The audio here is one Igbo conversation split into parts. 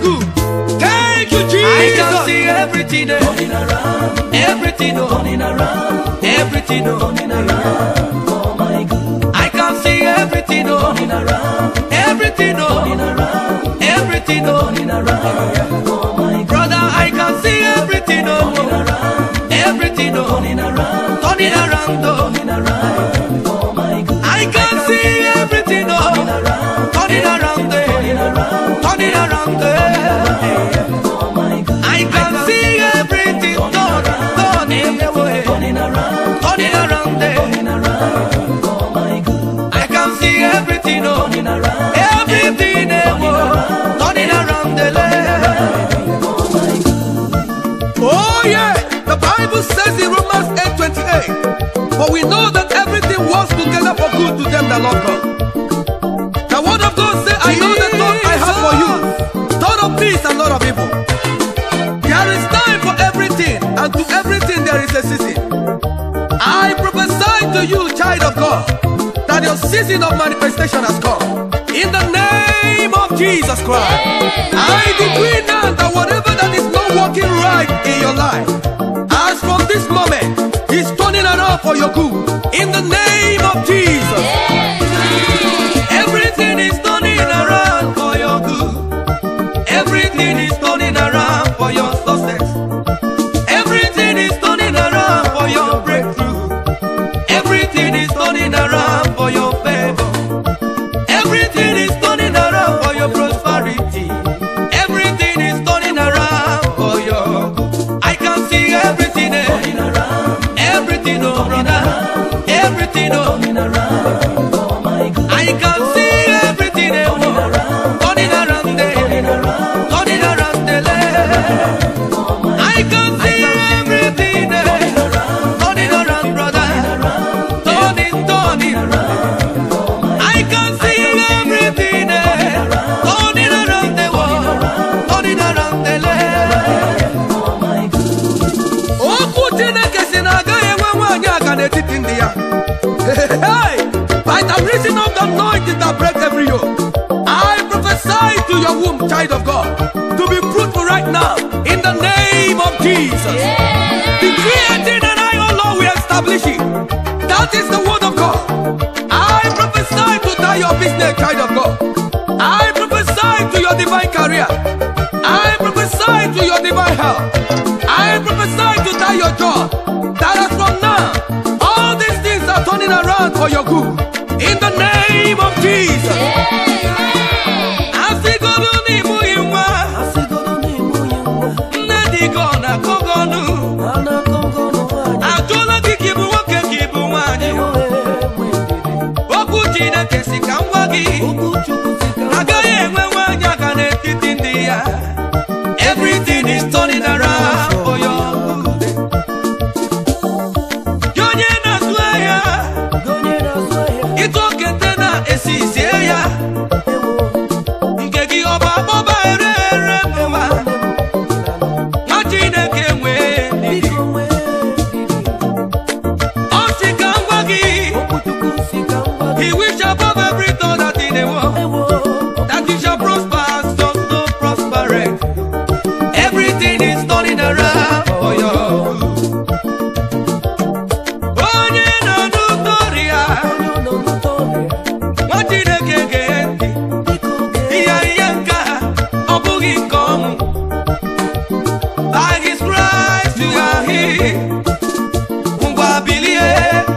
good. Thank you, Jesus. I can see everything, Turning around, everything, oh, turning around, everything, oh. turning around for my good. I can see everything, oh, Turning around, everything, oh, turning around, everything, oh. turning around for my good. Brother, I can see everything, Turning oh, around, everything, oh, turning around, turning around, oh. turning around for my good. I can see everything, oh, turning around, Turning eh, around, turning around, eh. for my good. I can see everything turning, turning, Turning around, turning around, eh. turning around for my good. I can see everything, oh, Turning around, everything, eh, oh, turning around, eh. for my good. Oh yeah, the Bible says in Romans 8:28, for we know that everything works together for good to them that love God. The word of God says, I know the thought I have for you, thought of peace and not of evil. There is time for everything, and to everything there is a season. I prophesy to you, child of God, that your season of manifestation has come. In the name of Jesus Christ. I decree now that whatever that is not working right in your life, as from this moment, is turning around for your good. In the name of Jesus. Everything is turning around for your good. Everything is turning around for your success. Everything is turning around for your breakthrough. Everything is turning around for your favor. Everything is turning around for your prosperity. Everything is turning around for your good. I can see everything, eh, Turning around, everything, oh brother, everything, oh. turning around for my good. I can see everything, eh, oh, turning around, eh, Turning around, turning around, eh, I can see everything, eh, turning around, brother, turning, turning. I can see everything, eh, turning around the world, turning around the land. for my good. Okwu Chineke si na agaghị enwe nwaanyị aga n'etiti ndị ya. Hey! By the reason of the anointing that breaks every yoke, I prophesy to your womb, child of God, to be fruitful right now in the name of Jesus. The creating and I, oh Lord, we establish it. That is the word of God. I prophesy to that your business, child of God. I prophesy to your divine career. I prophesy to your divine health. I prophesy to that your job. That as from now, all these things are turning around for your good. In the name of Jesus. Asịgodu na ị bụghị nwa, Asịgodu na ị bụghị nwa, nne di gị ọ na-akọ gị ọnụ. a na-akọ gị ọnụ nwaanyị. Ajụọla gị ka ị bụ nwoke ka ị bụ nwaanyị. Ewo, enwe ndidi. Okwu Chineke si ka m gwa gị, Okwu Chukwu si ka m agaghị enwe nwaanyị aga n'etiti ndị ya. Everything is turning around for your good. Gị onye na-azụ ahịa, gị onye na-azụ ahịa. Ịtụ okete na-esi isie ya. Ewo, Nke gị ọba akpọba ere ere n'ụwa. Nwa Chineke nwee ndidi. biko nwee ndidi. Ọ sị ka m gwa gị, Okwu Chukwu si ka m gwa gị. He wish above every thought that in the world, Ewo, that you shall prosper as just so prosper. Everything is turning around for your good. Onye nọ n'ụtọrịa, onye nọ n'ụtọrịa, nwa Chineke gee ntị. biko gee Ihe ihe nke a, ọ bụghị nke ọnwụ. By his stripes you are healed. Ngwa bilie,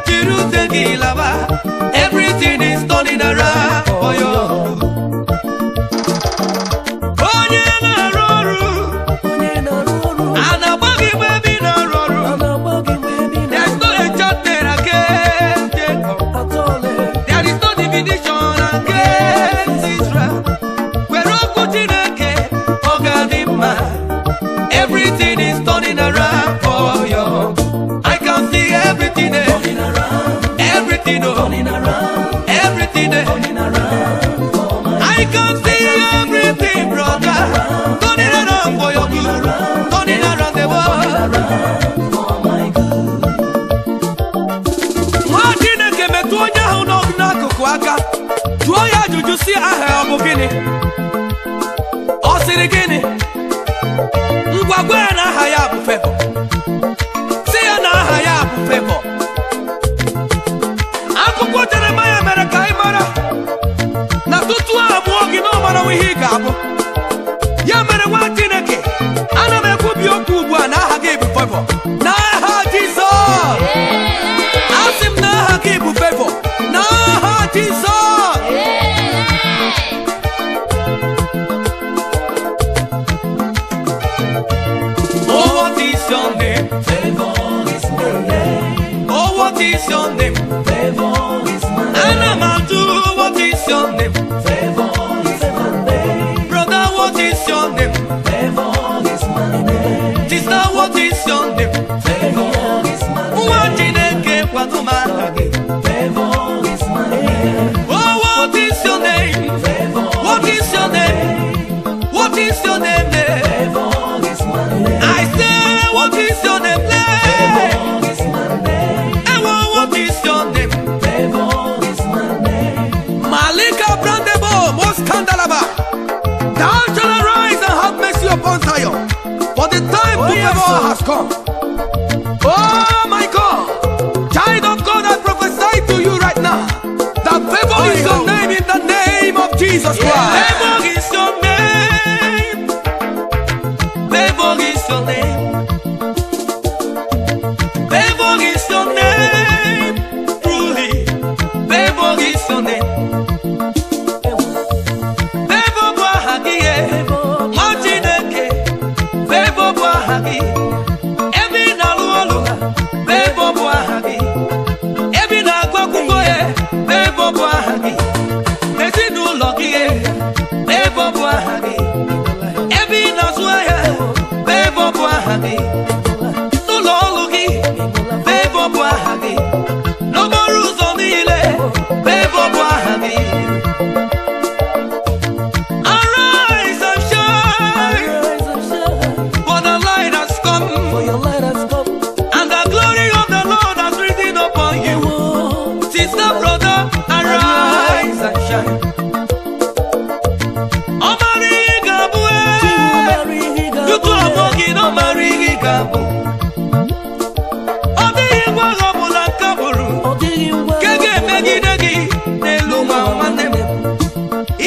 jiri ute gị laba. Everything is turning around for your good. Onye na-arụ ọrụ, onye na-arụ ọrụ, a na-agba gị mgbe ebe ị na-arụ ọrụ. a na-agba gị mgbe ebe ị There's na-arụ no enchantment against Jacob. atọọle. There is no divination against Israel. Were okwu Chineke, ọ ga-adị mma. Everything is turning around for you. I can see everything, eh, Turning around, everything, oh, turning around, everything, eh. turning around for my I can see everything, brother. Turning around for your good. Turning around the world. for my good. Nwa Chineke metụ onye ahụ nọ n'akụkụ aka, jụọ ya ajụjụ si aha ya ọ bụ gịnị? Ọ sịrị gịnị? Ngwa gwa ya na aha ya bụ Favor. Si ya na aha ya bụ Favor. Akwụkwọ Jeremaya mere ka anyị mara na tutu a mụọ gị na ọ mara ihe ị ga-abụ. Ya mere nwa Chineke, ana m ekwubi okwu ugbu a na aha gị bụ Favor. N'aha Jizọs. Asị m na aha gị bụ Favor. N'aha Jizọs. Oh, what is your name? Favor is my name. Oh, what is your name? Favor is my name. Ana m ajụ, what is your name? Favor is my name. Brother, what is your name? Favor is my name. Sister, what is your name? Favor is my name. Nwa Chineke, kwado m aha gị. Favor is my name. Oh, what is your name? Favor. What is your name? What is your name? Favor is my name. I say, what is your name? Favor is my name. Ewo, what is your name? Favor is my name. Malika Brandebo, Moskandalaba. Thou shalt arise and have mercy upon Zion, for the time to favor has come. Oh my God, child of God, I prophesy to you right now that favor is your name in the name of Jesus Christ. Favor is your name. Favor is your name. Favor is your name. Truly, favor is your name. Favor bụ aha gị, eh. Nwa Chineke, favor bụ aha gị. Ebe ị na-alụ ọlụ, favor bụ aha gị. Ebe ị na-agụ akwụkwọ, eh, favor bụ aha gị. Ezinụlọ gị, eh, favor bụ aha gị. Ebe ị na-azụ ahịa, favor bụ aha gị. N'ụlọ ọrụ gị, favor bụ aha gị. N'okporo ụzọ niile, favor bụ aha gị. Arise and shine, Arise and shine, for the light has come, for your light has come. and the glory of the Lord has risen upon you. Sister, brother, arise and shine. Ọ mara ihe ị ga-abụ, ee. Tutu ọgbọ gị na ọ mara ihe ị ga-abụ. Ọ dịghị ngwa agha ọbụla nke bụrụ nke ga-emegide gị n'elu nwa nwanne m.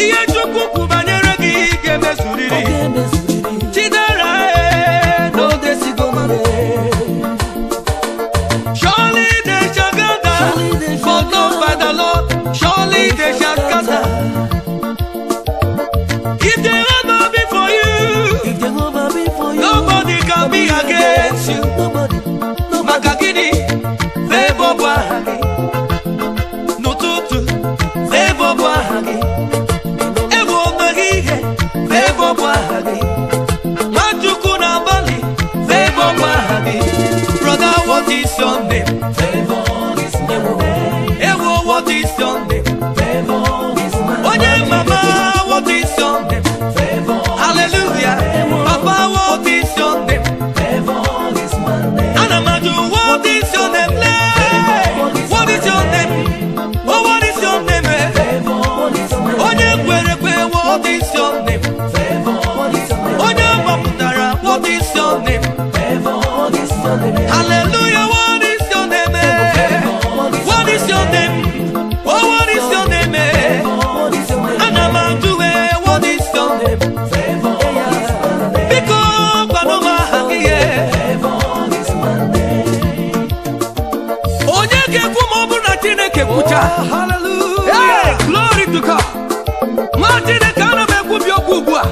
Ihe Chukwu kwu banyere gị ga-emezuriri. Chidera, ee, na o desigo m. Surely they shall gather, but not by the Lord. Surely they shall scatter. If they ever be for you, nobody can be against you. Nobody, Maka gịnị? Favor bụ aha gị. N'ụtụtụ, favor bụ aha gị. Ewu omeghị ihe, favor bụ aha gị. Nwachukwu n'abalị, favor bụ aha gị. Brother, what is your name? Favor is my name. Ewo, what is your name? Favor is my name. Onye mama, what is your name? Favor, Hallelujah. Papa, what is your name? favor is my name. Ana m ajụ, what is your name? Lee! What is your name? Oh, what is your name? eh? Favor is my name. Onye kwere ekwe, what is your name? Favor is my name. Onye gbapụtara, what is your name? Favor is my name. Hallelujah, what is your name? eh? What is your name? Oh, what is your name? eh? Favor is my name. Ana m ajụ, eh, what is your name? Favor is my name. Biko, gwanụ m aha gị, eh. Favor is my name. Onye ga-ekwu ma ọ bụrụ na Chineke kwucha? Hey, glory to God. Nwa Chineke, ana m ekwubi okwu ugbu a.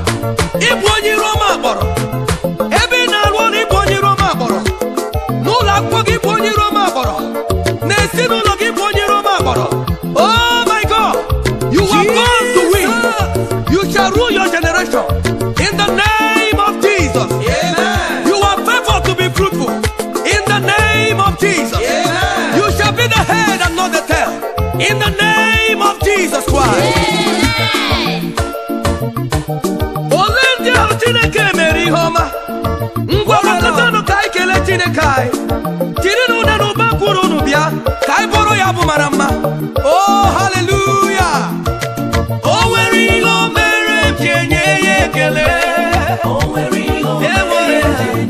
Ịbụ onye iru ọma kpọrọ. Ebe ị na-arụ ọrụ, ịbụ onye iru ọma kpọrọ. N'ụlọ akwụkwọ gị, bụ onye iru ọma kpọrọ. N'ezinụlọ gị, bụ onye iru ọma kpọrọ. Oh my God, you are born to win. You shall rule your generation in the name of Jesus. Amen. You are favored to be fruitful in the name of Jesus. Amen. You shall be the head and not the tail in the name of Jesus Christ. Ole ndị ahụ Chineke mere ihe ọma? Ngwa, gbakọtanụ ka anyị kelee Chineke anyị. Jiri na une na ụba kwuru unu bịa ka anyị bụrụ ya bụ mara mma. Oh, hallelujah! O nwere ihe o mere m ji enye ya ekele. O nwere ihe o E nwere. mere.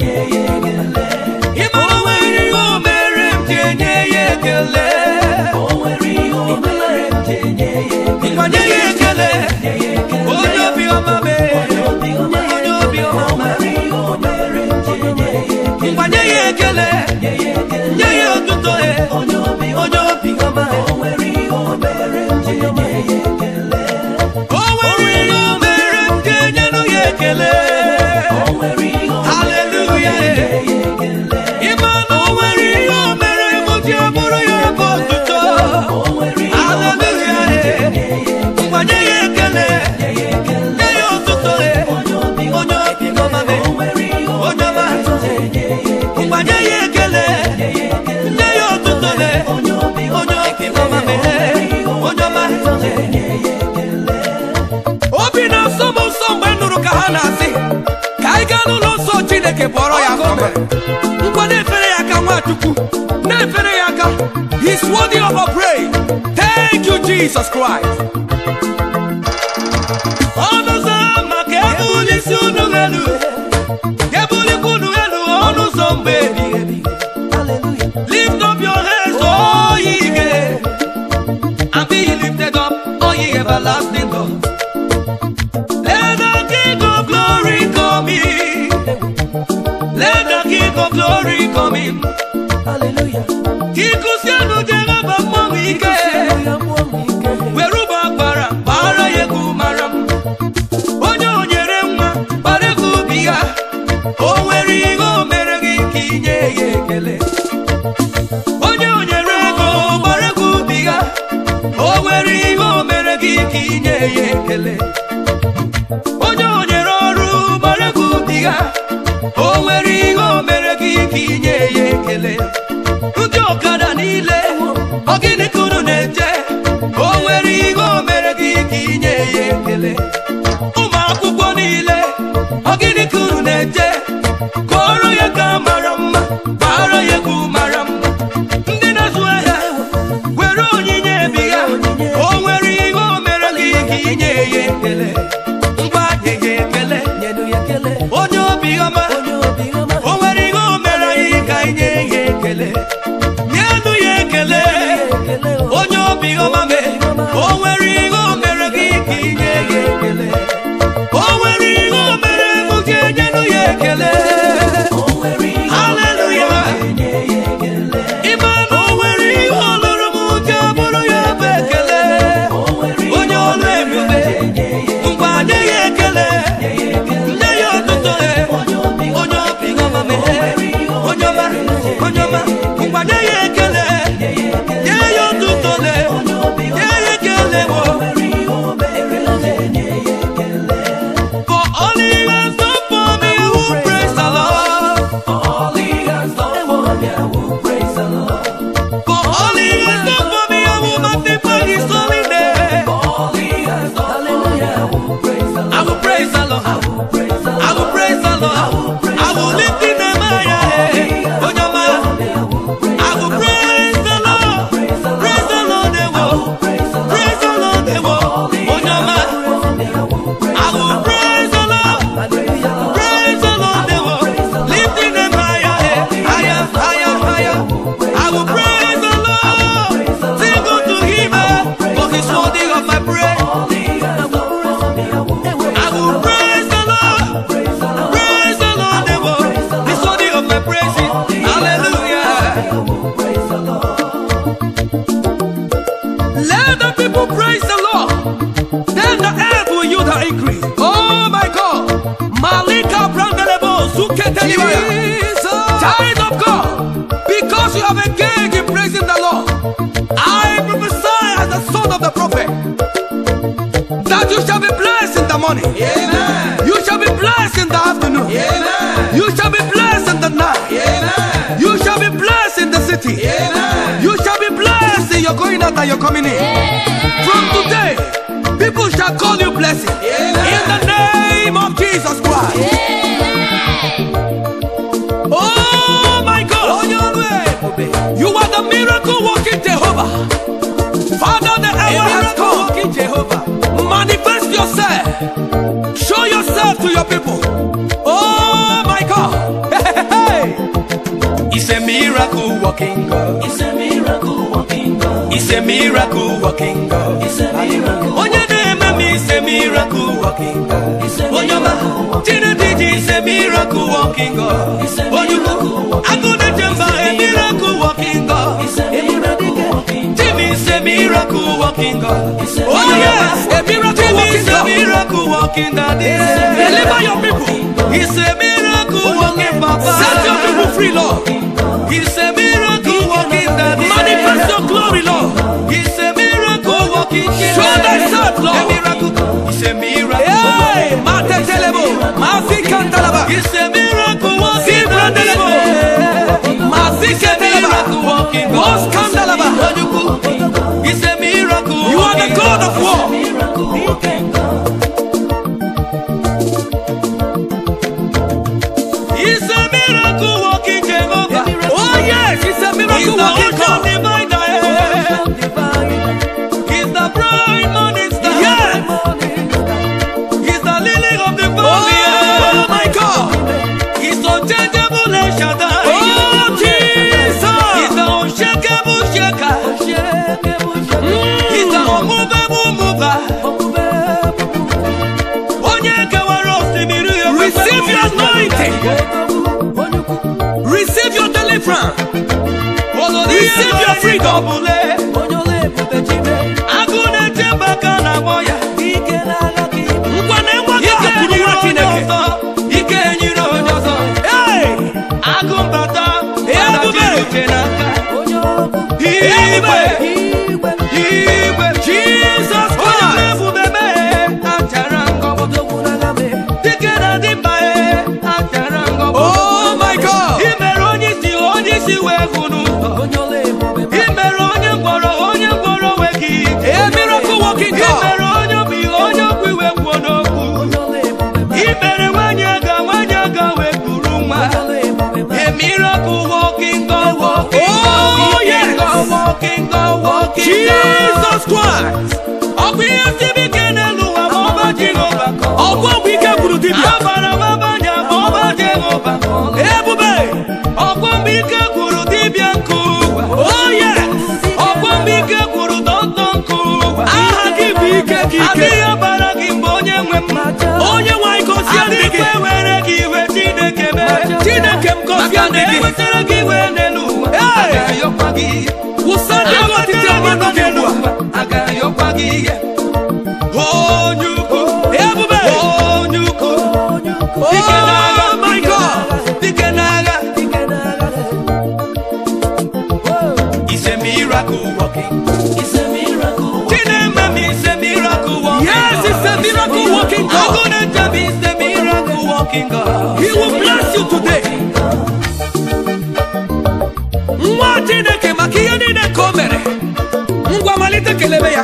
ekele, nye ya otuto e, onye obi ọma. O nwere ihe o mere m ji enye ya ekele. O nwere ihe o mere m ji enyenụ ya ekele. O nwere ihe o mere m ji Hallelujah. enye ya ekele. Ịma na o nwere ihe o mere m ji abụrụ ya bụ otuto. O nwere ihe o mere m ji enye ya ekele. Ngwa nye ya ekele, Nye ya ekele. nye ya otuto e, Onye obi onye obi ọma me, O nwere ihe o onye ọma. mere m ji enye ya ekele. Ngwa nye ya ekele, Nye ya ekele. nye ya otuto e, Onye obi onye obi ọma me, onye ọma. m ji enye ya ekele. Obi na-asọ m nsọ mgbe m nụrụ ka ha na-asị ka anyị gaa n'ụlọ nsọ Chineke bụọrọ ya afọ ọma. Ngwa na-efere ya aka Nwachukwu, na-efere ya aka. He's worthy of our praise. Thank you, Jesus Christ. Ọnụ ụzọ ámá ka ebulisi unu elu, ebulikwa unu elu ọnụ ụzọ mgbe ebighị ebi. Hallelujah. Lift up your heads, all ye gates, and be ye lifted up, all ye everlasting doors. Let the King of Glory come in. Let the King of Glory come in. Hallelujah. Ikusienu Jehova mmọnwụ ike. Ya mmụọ m ike. Were ụbọ akwara gbara ya egwu mara m. Onye o nyere nwa gbara egwu ubi ya. O nwere ihe o mere gị ka inye ya ekele. Onye o nyere ego gbara egwu ubi ya. O nwere ihe o mere gị ka inye ya ekele. Onye o nyere ọrụ gbara egwu ubi ya. O nwere ihe o mere gị ka inye ya ekele. Ndị ọkada niile, ọ gịnị ka unu na-eche? O nwere ihe o mere gị ka inye ya ekele. Ụmụ akwụkwọ niile, ọ gịnị ka unu na-eche? Kụọrọ ya ka mara mma, gbara ya egwu mara mma. Ndị na-azụ ahịa, were onyinye bi ya. O nwere ihe o mere gị ka inye ya ekele. Ngwa nye ya ekele, Nyenụ ya ekele. onye obi ọma. Onye obi ọma. O nwere ihe o mere anyị ka anyị nye ya ekele. Nyenụ ya ekele, Ekele o. onye obi ọma mee. O nwere ihe o mere gị ka ị nye ya ekele. O nwere ihe o mere mụ ji enyenụ ya ekele. O nwere ihe o mere Hallelujah. m ji enye ya ekele. Ịma na o nwere ihe ọ lụrụ m ji abụrụ ya bụ ekele. O nwere ihe Onye o ọlụ mere m ebube, ji enye ya ngwa nye ya ekele, ekele. nye ya otuto e. Onye obi Onye obi ọma mee, onye ọma, onye ọma, ngwa nye ya ekele, nye ya otuto le, nye ya ekele wo. nwere ihe o mere m ji enye ya ekele. For all he has done for me, I will praise the Lord. For all he has done for me, I will praise the Lord. For all he has done for me, I will magnify his holy name. For all he has done for me, I will praise the I Lord. will praise the Lord. I will praise the I Lord. will praise the Lord. I will lift the name higher. Onye ọma, I will praise the Lord. Praise the Lord, eh, wo. Praise the Lord, eh, wo. Onye ọma, I will praise the Lord. Praise the Lord, eh, wo. Lift the name higher, eh. Higher, higher, higher. I will praise the Lord. Sing unto him, eh, for he's worthy of my praise. I will praise the Lord. Praise the Lord, eh, wo. He's worthy of my praises. Hallelujah. Let the people praise the Lord. Then the earth will yield her increase. Oh my God. Malika Brandelebo Zuketeliwaya. Child of God, because you have engaged in praising the Lord, I prophesy as the son of the prophet that you shall be blessed in the morning. Amen. You shall be blessed in the afternoon. Amen. You shall be blessed in the night. Amen. You shall be blessed in the city. Amen. You shall be blessed in your going out and your coming in. From today, people shall call you blessed. In the name of Jesus Christ. Oh my God. Onye ọrụ ebube. You are the miracle working Jehovah. Father, the hour has Miracle come. working Jehovah. Manifest yourself. Show yourself to your people. Oh my God. Hey, hey, hey. It's a miracle working God. It's a miracle working God. It's a miracle working God. It's a miracle. Onye na-eme m a miracle working God. Onyoma, Chinediji is a miracle working God. Onyuku, Agunechemba, a miracle working God. Jimmy is a miracle working God. Oh yes, a miracle Jimmy working is a God. miracle working daddy. Deliver your people. He's a miracle working papa. Set your people free, Lord. He's a miracle working daddy. Manifest your glory, Lord. He's a miracle working king. Show thyself, Lord. A miracle. He's a miracle. Hey, Matetelebo, Mazikantalaba, He's a miracle working Zibrandelebo, daddy. He's a Maziketeleba, miracle working God. Moskandalaba. He's a miracle. You are the working God of war. He's a miracle working Jehovah. Oh yes, it's a He's miracle the working ocean God. divider. He's the bright morning star. Yes. He's the lily of the valley. Oh my God. He's unchangeable El Shaddai. Oh Jesus. He's the unshakable shaker. He's the unmovable mover. Onye kewara osimiri Receive your anointing. Receive your deliverance. Receive your freedom. Agụ na-eche mba ka na-akpọ ya. Ngwa na enwe gị Ike hapụrụ nyere nwa onye Chineke. ọzọ. Ike nyere onye ọzọ. Hey! Agụ mbata Ebube. jiri uche n'aka. Ebube. Igwe, igwe. Jesus Onye Christ. ebube mee achara ngọbọ. Dike na dimkpa ee, achara ngọbọ. Oh my God. I mere onye isi onye isi wee hụ n'ụzọ. I mere onye ngwọrọ onye ngwọrọ wee gị ije. A miracle working I God. mere onye ogbi onye ogbi wee kwuo n'okwu. I mere nwanyị aga nwanyị aga wee kuru nwa. A miracle working God, working God, Oh, yes. God, working God, working God. Jesus Christ. Ọkwa ihe siri ike n'elu ụwa ma ọba Jehova kọ. Ọgwụ ọgwụ ike gwuru dibịa. Abara m abanya ma ọba Jehova kọ. Ebube. Ọkwa mgbe ike gwuru dibịa nke ụwa. Oh yes. Ọkwa mgbe ike gwuru dọkịta nke ụwa. Aha gị bụ ike gị ike. Adịghị abara gị mgbe onye nwe m. Onye nwe anyị gọzie ndị gị. Adịghị ewere gị iwe Chineke mee. Chineke m gọzie Maka ndị na gị. ewetara gị iwe n'elu ụwa. Hey! A ga-ayọkwa gị ihe. Wụsa ndị gị otite mmanụ gị ugbu a. A ga-ayọkwa gị ihe. Onye ukwu. Ebube. Onye ukwu. Dike n'agha. Oh my God. Dike n'agha. It's a miracle working. Chineme m is a miracle working. Yes, it's a miracle working God. Agunechebe is a miracle working God. He will bless you today. Nwa Chineke maka ihe niile ka o mere. Ngwa malite kelebe ya.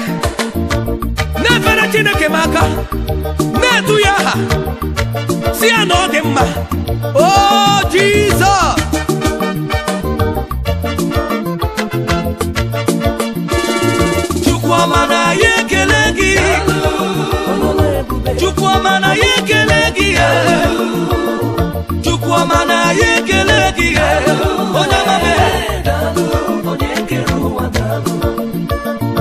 Na-efere Chineke m aka. Na-etu ya aha. Si ya na ọ dị mma. Oh Jesus. Chukwuọma na ya ekele gị. Chukwuọma na ya ekele gị. Chukwuọma na ya ekele gị. Onye ọma mee.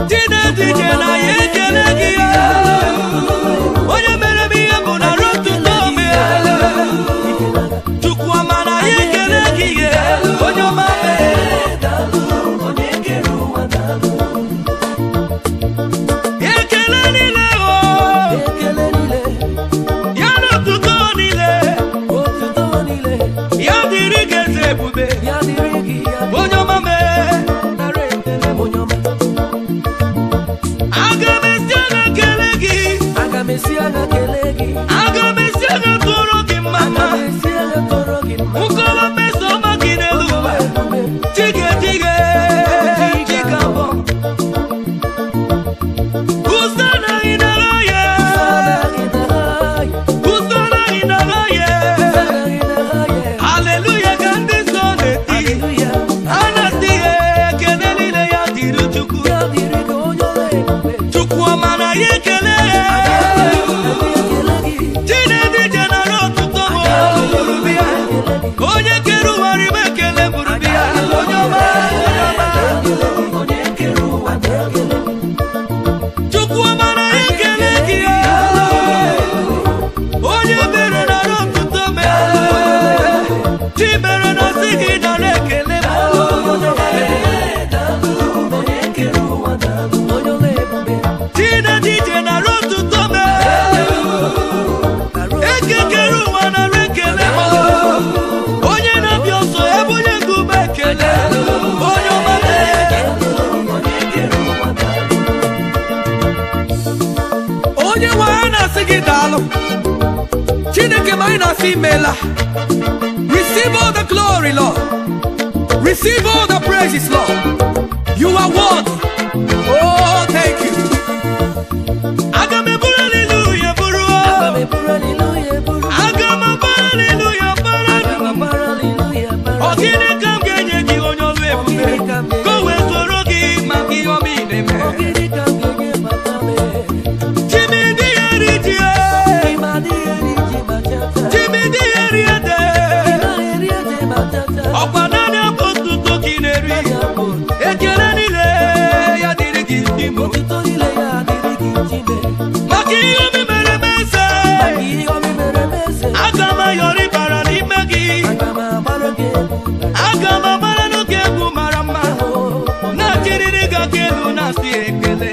Chinedije na ya ekele gị. Onye mere m ihe bụ na rotuto m. Chukwuọma na ya ekele gị. Onye ọma mee. Ekele niile o, ya na otuto niile, ya dịrị gị eze ebube. Onye ọma mee. Onye nwe anyị na-asị gị daalụ. Chineke ma anyị na-asị imeela. Receive all the glory, Lord. Receive all the praises, Lord. You are worthy. Oh, thank you. Aga m eburu hallelujah buru o. Aga m abara hallelujah bara. Ọ gịnị ka m ga-enye gị onye ọrụ ebube ka o wee soro gị maka ihe ọma ị na-eme? Chimidi eri ji e. Chimidi eri ede. Ọkwa naanị abụ otuto ka ị na-eri. Ekele niile ya dịrị gị Imo. Maka ihe ọma i mere m eze. Aga m ayọrị bara n'ime gị. Aga m agbara n'oge egwu mara mma. Na-achịrịrị gị aka elu na-asị ekele.